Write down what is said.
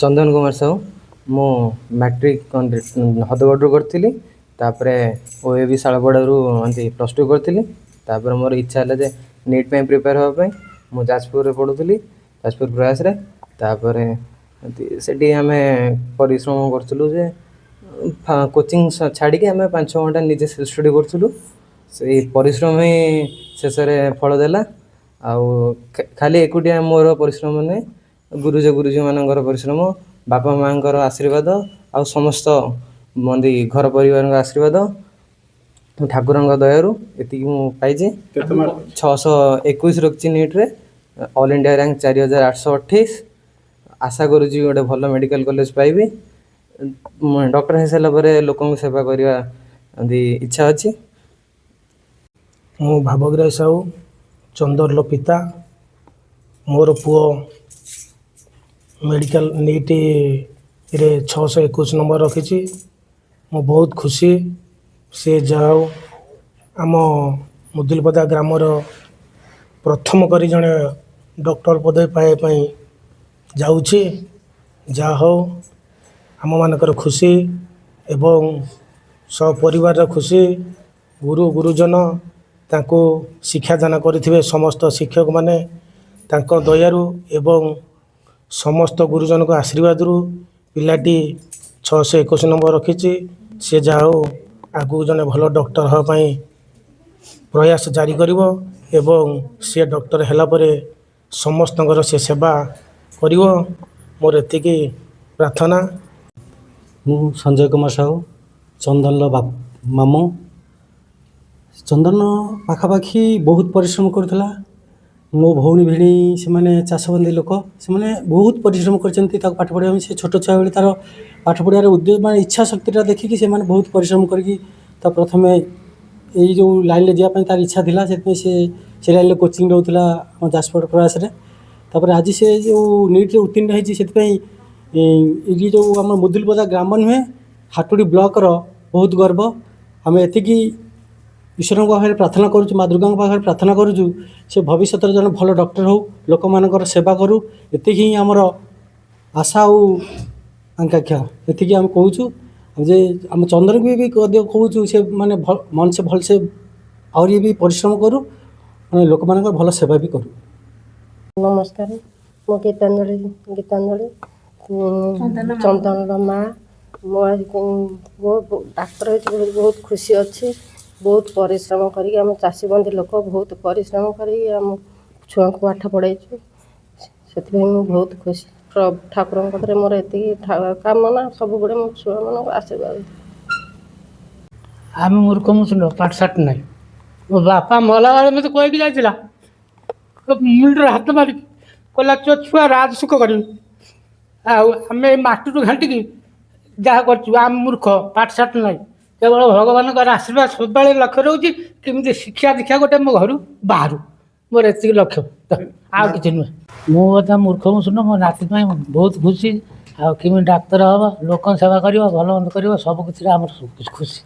ଚନ୍ଦନ କୁମାର ସାହୁ। ମୁଁ ମାଟ୍ରିକ୍ ହଦଗଡ଼ରୁ କରିଥିଲି। ତାପରେ OAV ଶାଳପଡ଼ାରୁ ଏମିତି +2 କରିଥିଲି। ତାପରେ ମୋର ଇଚ୍ଛା ହେଲା ଯେ ନିଟ୍ ପାଇଁ ପ୍ରିପେୟାର ହେବା ପାଇଁ। ମୁଁ ଯାଜପୁରରେ ପଢ଼ୁଥିଲି, ଯାଜପୁର ପ୍ରୟାସରେ। ତାପରେ ଏମିତି ସେଠି ଆମେ ପରିଶ୍ରମ କରୁଥିଲୁ ଯେ କୋଚିଂ ଛାଡ଼ିକି ଆମେ 5-6 ଘଣ୍ଟା ନିଜେ ସେଲ୍ଫ ଷ୍ଟଡ଼ି କରୁଥିଲୁ। ସେଇ ପରିଶ୍ରମ ହିଁ ଶେଷରେ ଫଳ ଦେଲା। ଆଉ ଖାଲି ଏକୁଟିଆ ମୋର ପରିଶ୍ରମ ନୁହେଁ, ଗୁରୁଜୀ ଗୁରୁଜୀମାନଙ୍କର ପରିଶ୍ରମ, ବାପା ମାଆଙ୍କର ଆଶୀର୍ବାଦ ଆଉ ସମସ୍ତ ମନ୍ଦି ଘର ପରିବାରଙ୍କ ଆଶୀର୍ବାଦ, ଠାକୁରଙ୍କ ଦୟାରୁ ଏତିକି ମୁଁ ପାଇଛି। କେତେ ମାର୍କ? 621 ରଖିଛି ନିଟ୍ରେ, ଅଲ୍ ଇଣ୍ଡିଆ ର୍ୟାଙ୍କ 4828। ଆଶା କରୁଛି ଗୋଟେ ଭଲ ମେଡ଼ିକାଲ କଲେଜ ପାଇବି। ଡକ୍ଟର ହେଇସାରିଲା ପରେ ଲୋକଙ୍କୁ ସେବା କରିବା ଏମିତି ଇଚ୍ଛା ଅଛି। ମୁଁ ଭାବଗ୍ରାହୀ ସାହୁ, ଚନ୍ଦନର ପିତା। ମୋର ପୁଅ ମେଡ଼ିକାଲ ନିଟ୍ରେ 621 ନମ୍ବର ରଖିଛି। ମୁଁ ବହୁତ ଖୁସି। ସେ ଯାହା ହଉ ଆମ ମୁଦୁଲିପଦା ଗ୍ରାମର ପ୍ରଥମ କରି ଜଣେ ଡକ୍ଟର ପଦବୀ ପାଇବା ପାଇଁ ଯାଉଛି। ଯାହା ହଉ, ଆମମାନଙ୍କର ଖୁସି ଏବଂ ସପରିବାରର ଖୁସି। ଗୁରୁ ଗୁରୁଜନ ତାଙ୍କୁ ଶିକ୍ଷାଦାନ କରିଥିବେ, ସମସ୍ତ ଶିକ୍ଷକମାନେ ତାଙ୍କ ଦୟାରୁ ଏବଂ ସମସ୍ତ ଗୁରୁଜନଙ୍କ ଆଶୀର୍ବାଦରୁ ପିଲାଟି 621 ନମ୍ବର ରଖିଛି। ସେ ଯାହା ହଉ ଆଗକୁ ଜଣେ ଭଲ ଡକ୍ଟର ହେବା ପାଇଁ ପ୍ରୟାସ ଜାରି କରିବ ଏବଂ ସେ ଡକ୍ଟର ହେଲା ପରେ ସମସ୍ତଙ୍କର ସେ ସେବା କରିବ, ମୋର ଏତିକି ପ୍ରାର୍ଥନା। ମୁଁ ସଞ୍ଜୟ କୁମାର ସାହୁ, ଚନ୍ଦନର ବାପ, ମାମୁଁ। ଚନ୍ଦନ ପାଖାପାଖି ବହୁତ ପରିଶ୍ରମ କରୁଥିଲା। ମୋ ଭଉଣୀ ଭିଣେଇ ସେମାନେ ଚାଷବନ୍ଦୀ ଲୋକ, ସେମାନେ ବହୁତ ପରିଶ୍ରମ କରିଛନ୍ତି ତାକୁ ପାଠ ପଢ଼ିବା ପାଇଁ। ସେ ଛୋଟ ଛୁଆ ବେଳେ ତା'ର ପାଠ ପଢ଼ିବାର ଉଦ୍ୟମ, ମାନେ ଇଚ୍ଛା ଶକ୍ତିଟା ଦେଖିକି ସେମାନେ ବହୁତ ପରିଶ୍ରମ କରିକି ତା ପ୍ରଥମେ ଏଇ ଯେଉଁ ଲାଇନ୍ରେ ଯିବା ପାଇଁ ତା'ର ଇଚ୍ଛା ଥିଲା, ସେଥିପାଇଁ ସେ ସେ ଲାଇନ୍ରେ କୋଚିଂ ନେଉଥିଲା ଆମ ଯାଜପୁର ପ୍ରୟାସରେ। ତାପରେ ଆଜି ସେ ଯେଉଁ ନିଟ୍ରେ ଉତ୍ତୀର୍ଣ୍ଣ ହେଇଛି, ସେଥିପାଇଁ ଏଇ ଯେଉଁ ଆମ ମୁଦୁଲିପଦା ଗ୍ରାମ ନୁହେଁ, ହାଟୁଡ଼ି ବ୍ଲକର ବହୁତ ଗର୍ବ। ଆମେ ଏତିକି ଈଶ୍ୱରଙ୍କ ପାଖରେ ପ୍ରାର୍ଥନା କରୁଛୁ, ମା ଦୁର୍ଗାଙ୍କ ପାଖରେ ପ୍ରାର୍ଥନା କରୁଛୁ, ସେ ଭବିଷ୍ୟତରେ ଜଣେ ଭଲ ଡକ୍ଟର ହେଉ, ଲୋକମାନଙ୍କର ସେବା କରୁ। ଏତିକି ହିଁ ଆମର ଆଶା ଆଉ ଆକାଂକ୍ଷା। ଏତିକି ଆମେ କହୁଛୁ ଯେ ଆମ ଚନ୍ଦନକୁ ବି ମଧ୍ୟ କହୁଛୁ, ସେ ମାନେ ମନ ସେ ଭଲସେ ଆହୁରି ବି ପରିଶ୍ରମ କରୁ, ମାନେ ଲୋକମାନଙ୍କର ଭଲ ସେବା ବି କରୁ। ନମସ୍କାର, ମୁଁ ଗୀତାଞ୍ଜଳି, ଗୀତାଞ୍ଜଳି ଚନ୍ଦନର ମା। ମୁଁ ଆଜି ପୁଅ ଡାକ୍ତର ହେଇଛି ବୋଲି ବହୁତ ଖୁସି ଅଛି। ବହୁତ ପରିଶ୍ରମ କରିକି, ଆମ ଚାଷୀବନ୍ଧି ଲୋକ, ବହୁତ ପରିଶ୍ରମ କରିକି ଆମ ଛୁଆଙ୍କୁ ପାଠ ପଢ଼ାଇଛୁ। ସେଥିପାଇଁ ମୁଁ ବହୁତ ଖୁସି। ଠାକୁରଙ୍କ କତିରେ ମୋର ଏତିକି କାମନା, ସବୁବେଳେ ମୋ ଛୁଆମାନଙ୍କୁ ଆଶୀର୍ବାଦ। ଆମେ ମୂର୍ଖ ମୁସୁଣ୍ଡ, ପାଠ ସାଠ ନାହିଁ। ମୋ ବାପା ମଲାବେଳେ ମୋତେ କହିକି ଯାଇଥିଲା, ମୁଣ୍ଡରେ ହାତ ମାରିକି କହିଲା, ତୋ ଛୁଆ ରାଜ ସୁଖ କରିବି। ଆଉ ଆମେ ଏ ମାଟିରୁ ଘାଣ୍ଟିକି ଯାହା କରିଛୁ, ଆମେ ମୂର୍ଖ, ପାଠ ସାଠ ନାହିଁ। କେବଳ ଭଗବାନଙ୍କର ଆଶୀର୍ବାଦ ସବୁବେଳେ ଲକ୍ଷ୍ୟ ରହୁଛି, କେମିତି ଶିକ୍ଷା ଦୀକ୍ଷା ଗୋଟେ ମୋ ଘରୁ ବାହାରୁ। ମୋର ଏତିକି ଲକ୍ଷ୍ୟ, ଆଉ କିଛି ନୁହେଁ। ମୁଁ ମଧ୍ୟ ମୂର୍ଖ ମୁସୁଣ୍ଡ, ମୋ ନାତି ପାଇଁ ବହୁତ ଖୁସି। ଆଉ କେମିତି ଡାକ୍ତର ହେବ, ଲୋକଙ୍କ ସେବା କରିବ, ଭଲ ମନ୍ଦ କରିବ, ସବୁ କିଛିରେ ଆମର ସବୁ କିଛି ଖୁସି।